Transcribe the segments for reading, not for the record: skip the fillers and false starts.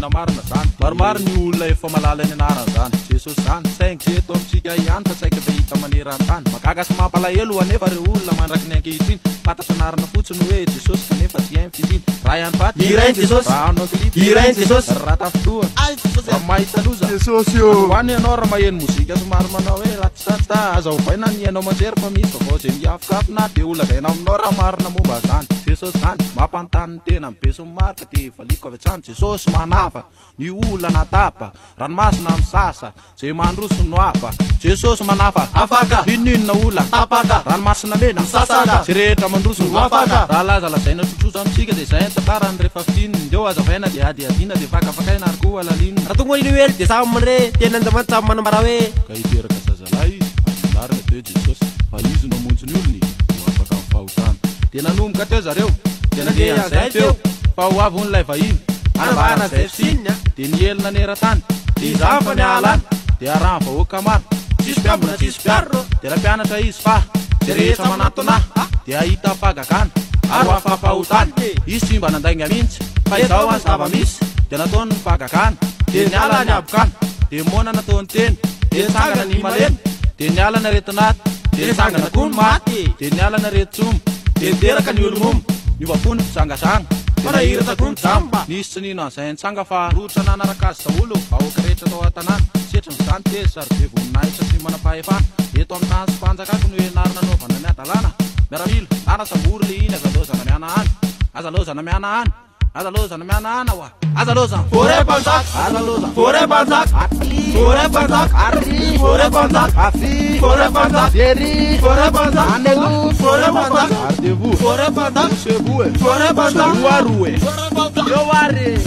Tena marina zany. Maromaro ny olona efa malala ny anarany zany Jesosy zany saingy tsy eto amintsika ihany fa saika fahita maneran-tany. Mahagaga sy mampalahelo anefa ireo olona mandraky ny ankehitriny. Fantatra anarana fotsiny hoe Jesosy kanefa tsy hainy fisiany. Raha ihany faty. Hirainy Jesosy. Raha hanao clip. Hirainy Jesosy. Raha tafintohina. Ay Jesosy. Raha mahita loza. Jesosy ô. Androany ianao raha maheno mozika somary manao hoe ratsatsa aza ovaina ny haino aman-jery fa misy vaovao izay miafokafona dia ho lazaina aminao raha marina momba an'izany. Jesosy zany. Mampanontany ny tena ny besinimaro ka dia valiako avy hatrany. Jesosy manafaka ny olana tapaka, ranomasina misasa, zay mandroso no afaka. Jesosy manafaka, Afaka. N'inon'inona olana Tapaka. ranomasina mena Misasaka. zay rehetra mandroso No afaka. Raha laza lazaina tsotsotra amintsika dia izay ny tantarany rehefa fintininy. Ndeo hazavaina dia hadihadiana dia fakafakaina ary koa halalinina. Raha tonga ny Noely dia samy mandre teny Andriamanitra samy manambara hoe. Ka hiteraka zazalahy izy, ary anarany atao hoe Jesosy, fa izy no hamonjy ny olony ho afaka amin'ny fahotana. Dia nanomboka teo zareo, dia nandeha an'izay teo, fa ho avy hono ilay vahiny, hanambara an'izay fisiany, dia niely naneran-tany, dia izany fa niala any, dia arahan'ny vahoaka maro, tsisy mpiambina tsisy mpiaro, dia nampianatra izy fa izay rehetra manatona ahy dia hahita fahagagana, ary ho afa-pahotana. Izy tsy mba nandainga mihitsy, fa izao any zava-misy, dia nataony ny fahagagana, dia niala ny habokana, dia moana nataony teny, dia nitsangana ny malemy, dia niala ny aretin'aty, dia nitsangana koa ny maty, dia niala ny aretin-tsoma, dia niteraka ny olo-moma, niova fo ny mpijangajanga, dia nahiratra koa ny jamba. Nisy tsy nino an'izay nitsanga fa rototra nanaraka azy daholo ny vahoaka rehetra tao an-tanàna. Setrin'izany tezitra ary be voninahitra sy manam-pahefana. Eto amin'ny tany sy mpanjakako no ianarana anaovana ny hadalana. Miaramila, ndana sambory le iny aza laozana mihanahana. Aza laozana mihanahana. Aza laozana mihanahana wa. Aza laozana. Forêt mpanjaka. Aza laozana. Forêt mpanjaka. Aty. Forêt mpanjaka. Ary. Forêt mpanjaka. Afy. Forêt mpanjaka. Ery. Forêt mpanjaka. Anelo. Forêt mpanjaka. Gardez-vous. Forêt mpanjaka. Poussez-vous e. Forêt mpanjaka. Roa roa e. Forêt mpanjaka. Eo ary.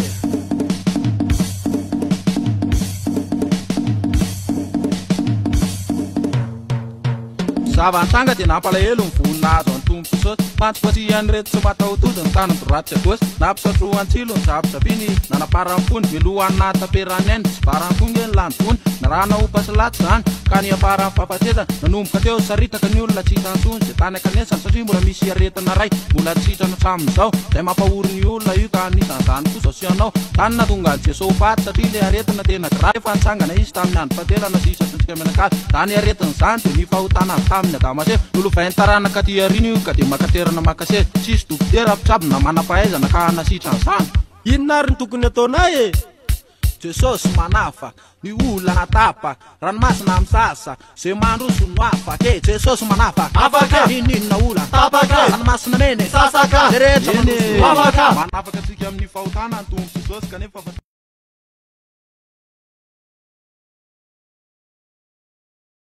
Zava-nitranga dia nampalahelo ny vono nahazo an'i Tompo Jesosy. Fantsifantsihan'ireto tsy mataho-tody ny tany doratsy agosy. Nampisatrohan-tsilo ny zapizapiny, nanaparan'ny fony, velohan'ny nahataperan'ny ainy, tsy varan'ny koa nge ny lany vony. Narahana ompa sy latsy izany, ka niafaran'ny fahafatesana. Nanomboka teo, saritaka ny olona tsy hita intsony izay tany ankanesana, satria mbola misy aretina iray mbola tsy sitrana hatramin'izao, izay mampahory ny olona io, ka anisan'izany koa izao sy ianao. Tany nahatonga an'i Jesoa ho faty, satria ilay aretina tena grave, efa nitsangana izy tamin'ny andro fahatelo hanasitra antsika mianakavy. Izany aretina izany dia ny fahotana avy tamin'i Adama sy Eva. Nolovain'ny taranaka aty aoriana io ka dia maka toerana maka seza. Tsisy dokotera, mpitsabo na manam-pahaizana ka hanasitra an'izany. Inona ary no tokony ataonay e? Jesosy manafaka ny olana tapaka, ranomasina misasa, zay mandroso no afaka e. Jesosy manafaka, Afaka. N'inon'inona olana Tapaka. ranomasina mena e. Sasaka. Zay rehetra mandroso no Afaka. Manafaka antsika amin'ny fahotana ny Tompo Jesosy kanefa.